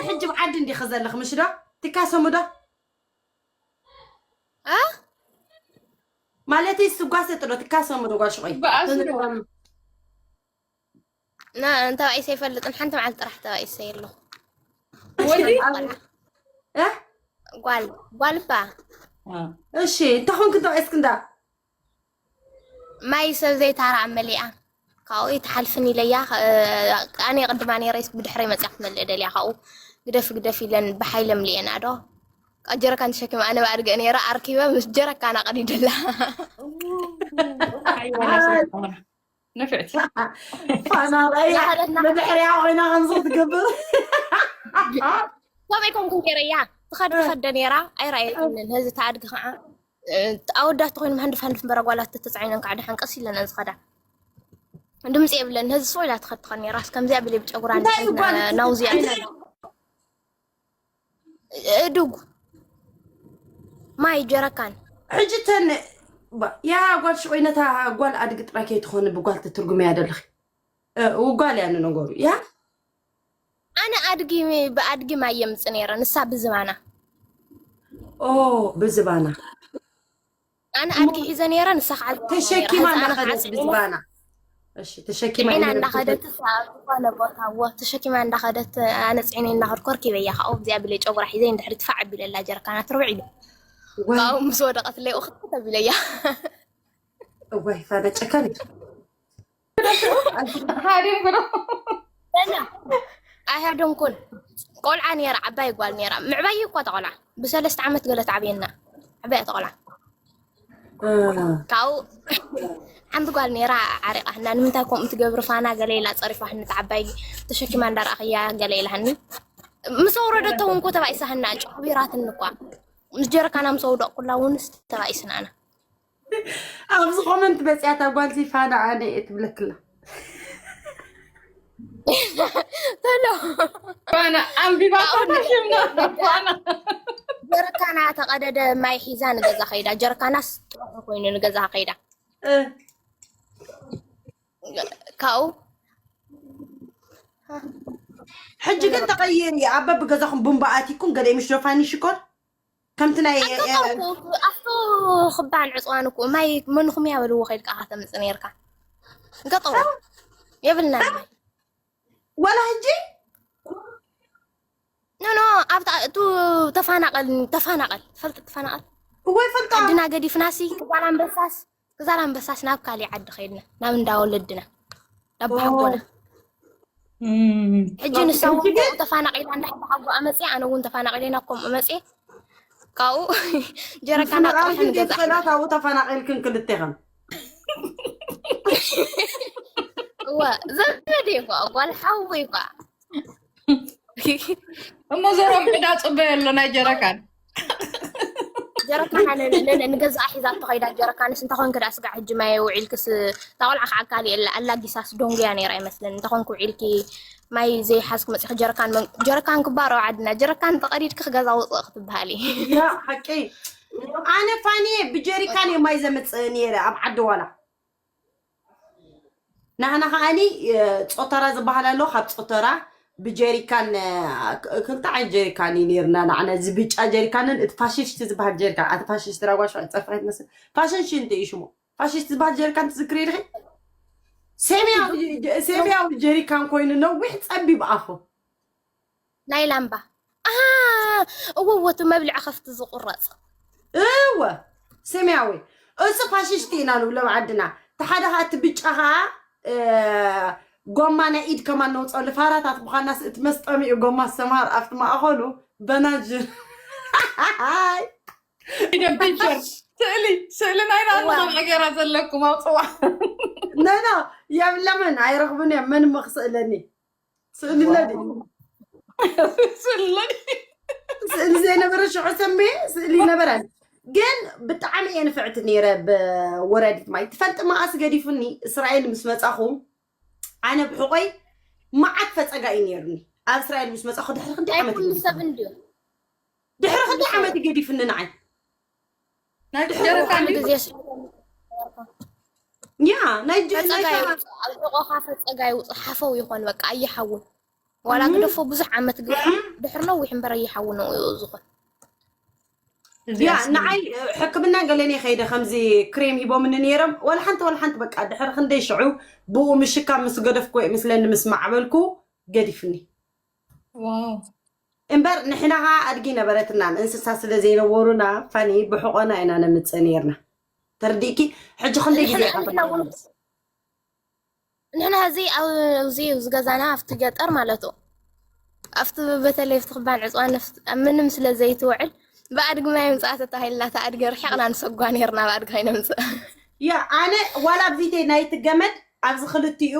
ሕጂ ብዓዲ እንዲኺ ዘለኺ ምሽ ዶ? ትካሰሙ ዶ? አ ማለተይ ስጓሰ ጥሎ ትካሰሙ ዶ ጓል ሽቆይ? ይበኣሱ ዶ? ና እንተ ባይሰ ይፈልጥን ሓንቲ መዓልቲ ጥራሕ ተባይሰ የለኹ። ወዲ እ? ጓል ጓልባ እሺ እንተ ኾንክ እንተ እስክ እንዳ ማይ ሰብ ዘይታራ መሊኣ ካብኡ ይትሓልፍን ኢለያ። ኣነ ቅድማ ነይረ ብድሕረይ መፅያ ክትመልእ ደልያ ካብኡ ግደፍ ግደፍ ኢለን ብሓይለ ምልኤና ዶ ጀረካን ተሸኪማ ኣነ ብኣድገ ነይረ ኣርኪበ ምስ ጀረካና ቀዲደላ። ንፍዕቲ ፋና ራያ ዝኸደትና ብድሕሪያ ኮይና ከምዚ ትገብር ከምይ ኮንኩ ገይረያ ትኸድ ትኸደ ነይራ ኣይረኣየትንን። ህዚ ተኣድጊ ከዓ ኣወዳት ተኮይኑ ሃንድፍ ሃንድፍ በረጓላት ተተፃዒነን ከዓ ደሓን ቀስ ኢለነን ዝኸዳ ድምፂ የብለን። ህዚ ስቕ ኢላ ትኸድ ትኸድ ነይራ ከምዚኣ ብሌ ብጨጉራ እንታይ ጓል ናውዚኣ እዱግ ማይ ጀረካን ሕጂ ተን ያ ጓል ሽቆይ ነታ ጓል ኣድጊ ጥራይ ከይትኾኒ ብጓል ትትርጉመያ ደለኺ። እ፣ ጓል እያ ንነገሩ። ያ ኣነ ኣድጊ ብኣድጊ ማይ የምፅ ነይረ ንሳ ብዝባና ኦ ብዝባና ኣነ ኣድጊ ሒዘ ነይረ ንሳ ከዓ ተሸኪማ ኣነ ከዓ እንዳኸደት ፅዒነ ብዝባና። እሺ ተሸኪማ ዒና ኢነ እንዳኸደት ዝኾነ ቦታ እዎ ተሸኪማ እንዳኸደት ኣነ ፅዒነ እናኸድኩ ኣርኪበያ ካብኡ ብዚኣ ብለ ጨጉራ ሒዘ እንድሕሪ ትፋዕ ኣቢለላ ጀርካና ትርብዕ ኢሉ ወይ ካብኡ ምስ ወደቐትለይ ኡኽት ተቢለያ ወይ ፋና ጨካን ሃዲም ብሎ ኣይሃደምኩን ቆልዓ ነይራ ዓባይ ጓል ነይራ ምዕባይ እኳ ተቆልዓ ብሰለስተ ዓመት ገለ ትዓብየና ዓባይ ተቆልዓ ካብኡ ሓንቲ ጓል ነይራ ዓሪቓ ህና ንምንታይ ከምኡ ትገብሪ ፋና ገለ ኢላ ፀሪፋ ህኒ ተዓባይ ተሸኪማ እንዳረኣኽያ ገለ ኢላ ህኒ ምስ ኣውረደቶ እውን ኮ ተባኢሳ ህና ጨቢራትኒ እኳ ምስ ጀረካና ምስ ኣውደቕኩላ እውን ተባኢስና ኣና ኣብዚ ኮመንት በፂያታ ጓልዚ ፋና ኣነ እየ ትብለክላ ተሎ ፋና ኣንቢባ ፋና ሽምና ፋና ጀረካና ተቐደደ ማይ ሒዛ ንገዛ ከይዳ ጀረካናስ ጥዑሑ ኮይኑ ንገዛ ከይዳ ካብኡ ሕጂ ግን ተቐየሪ ኣብ በብገዛኹም ቡምባ ኣቲኩም ገለ ምሽ ዶ ፋኒ ሽኮር ከምቲ ናይ ኣጋጣሚ ኣብቶ ክባን ዕፅዋን እኮ ማይ መንኹም እያ በልዎ ከይድካ ከተምፅ ነርካ ገጠሩ የብልና ማይ ወላ ሕጂ ኖ ኖ ኣብታ እቱ ተፋናቀል ተፋናቀል ትፈልጥ ተፋናቀል ወይ ፈልጣ ዓድና ገዲፍናሲ ክዛል ኣንበሳስ ክዛል ኣንበሳስ ናብ ካሊእ ዓዲ ከይድና ናብ እንዳወለድና ናብ ሓጎና ሕጂ ንሳ እውን ብኡ ተፋናቂላ እንዳ ሓጎ ኣመፅያ ኣነ እውን ተፋናቂለ ናብ ከምኡ መፅየ ካብኡ ጀረካና ጥራሕ ተፈናቃልክን ንገዛ ዘይትፈልያ ካብኡ ተፈናቂልክን ክልቴኸን እወ ዘመድ እኳ ጓል ሓዊ እኳ እሞ ዘሮም ዕዳ ፅበዮ ኣሎ ናይ ጀረካን ጀረካን ንገዛእ ሒዛቶ ከይዳ ጀረካንስ እንተኾንክ ዳ ስጋዕ ሕጂ ማይ ውዒልክስ እታ ቆልዓ ከዓ ካሊእ ኣላ ኣላጊሳስ ዶንጉያ ነይራ ይመስለኒ እንተኾንክ ውዒልኪ ማይ ዘይሓዝክ መፂኺ ጀረካን መን- ጀረካን ክባሮ ዓድና ጀረካን ተቐዲድኪ ክገዛ ውፅእ ክትበሃሊ ያ ሓቂ ኣነ ፋኒየ ብጀሪካን እየ ማይ ዘምፅእ ነይረ ኣብ ዓዲ ዋላ ናህና ከዓኒ እ፣ ጾተራ ዝበሃል ኣሎ ካብ ጾተራ ብጀሪካን እ፣ ክ- ክልተ ዓይነት ጀሪካን እዩ ነይርና ንዓና እዚ ብጫ ጀሪካንን እቲ ፋሽሽቲ ዝበሃል ጀሪካን ኣቲ ፋሽሽቲ ራጓሽ ፀፍረ ትመስል ፋሽን ሽንቲ እዩ ሽሙ ፋሽሽቲ ዝበሃል ጀሪካን ትዝክሪ ድኺ ሰማያዊ ጀ- ሰማያዊ ጀሪካን ኮይኑ ነዊሕ ፀቢብ ኣፉ ናይ ላምባ ኣሃ እወ እወ እቲ መብልዒ ከፍቲ ዝቁረፅ እወ ሰማያዊ እሱ ፋሽሽቲ ኢና ንብሎም ዓድና እቲ ሓደ ከዓ እቲ ብጫ ከዓ እ፣ ጎማ ናይ ኢድ ከማን ነውፀሉ ፋራታት ምዃናስ እቲ መስጠሚኡ ጎማ ሰምሃር ኣብቲ ማእኸሉ በናጅር ፒቸር ስእሊ ስእሊ ናይ ናንኻ ነገራ ዘለኩም ኣውፅዋ ነኖ የብለምን ኣይረኽብን እዮም መን እሞ ክስእለኒ ስእሊ ነዲ ስእሊ ስእሊ ዘይነበረ ሽዑ ሰምየ ስእሊ ነበረን ግን ብጣዕሚ እየ ንፍዕቲ ነይረ ብወረዲት ማይ ትፈልጢ መኣስ ገዲፉኒ እስራኤል ምስ መፃኹ ኣነ ብሕቆይ መዓት ፈፀጋ እዩ ነይሩኒ ኣብ እስራኤል ምስ መፃኹ ድሕሪ ክንደይ ዓመት እዩ ኩሉ ሰብ ገዲፉኒ እንድዩ ድሕሪ ክንደይ ዓመት እዩ ገዲፉኒ ንዓይ ናይ ጀረካን ኩሉ ግዜ ያ ናይ ጅ- ናይ ፈፀጋ ጀ- ይውፅእ ኣብ ሕቆኻ ፈፀጋ ይውፅእ ሓፈው ይኾን በቃ ኣይሓውን ዋላ ግደፎ ብዙሕ ዓመት ግበር ድሕር ነዊሕ እምበር ኣይሓውኖ ዝኾን ያ ንዓይ ሕክምና ገለኒ ከይደ ከምዚ ክሬም ሂቦምኒ ነይሮም። ዋላ ሓንቲ ዋላ ሓንቲ በቃ ድሕሪ ክንደይ ሽዑ ብኡ ምሽካ ምስ ገደፍኩ ወይ ምስለኒ ምስ ማዕበልኩ ገዲፍኒ። እምበር ንሕና ኸዓ ኣድጊ ነበረትና እንስሳ ስለ ዘይነበሩና ፋኒ ብሕቆና ኢና ነምፅእ ነይርና። ተርዲእኪ ሕጂ ክንደይ ግዜ ንሕና እዚ ኣብዚ ዝገዛና ኣብቲ ገጠር ማለት ኣብቲ በተለይ ኣብቲ ክባን ዕፅዋን ኣብ ምንም ስለ ዘይትውዕል ብኣድጊ ማይ ምፅኣ ተታሂልና እታ ኣድጊ ርሒቕና ንሰጓ ነርና ብኣድጊ ከይነምፅእ ያ ኣነ ዋላ ኣብዚተይ ናይቲ ገመድ ኣብዚ ክልቲኡ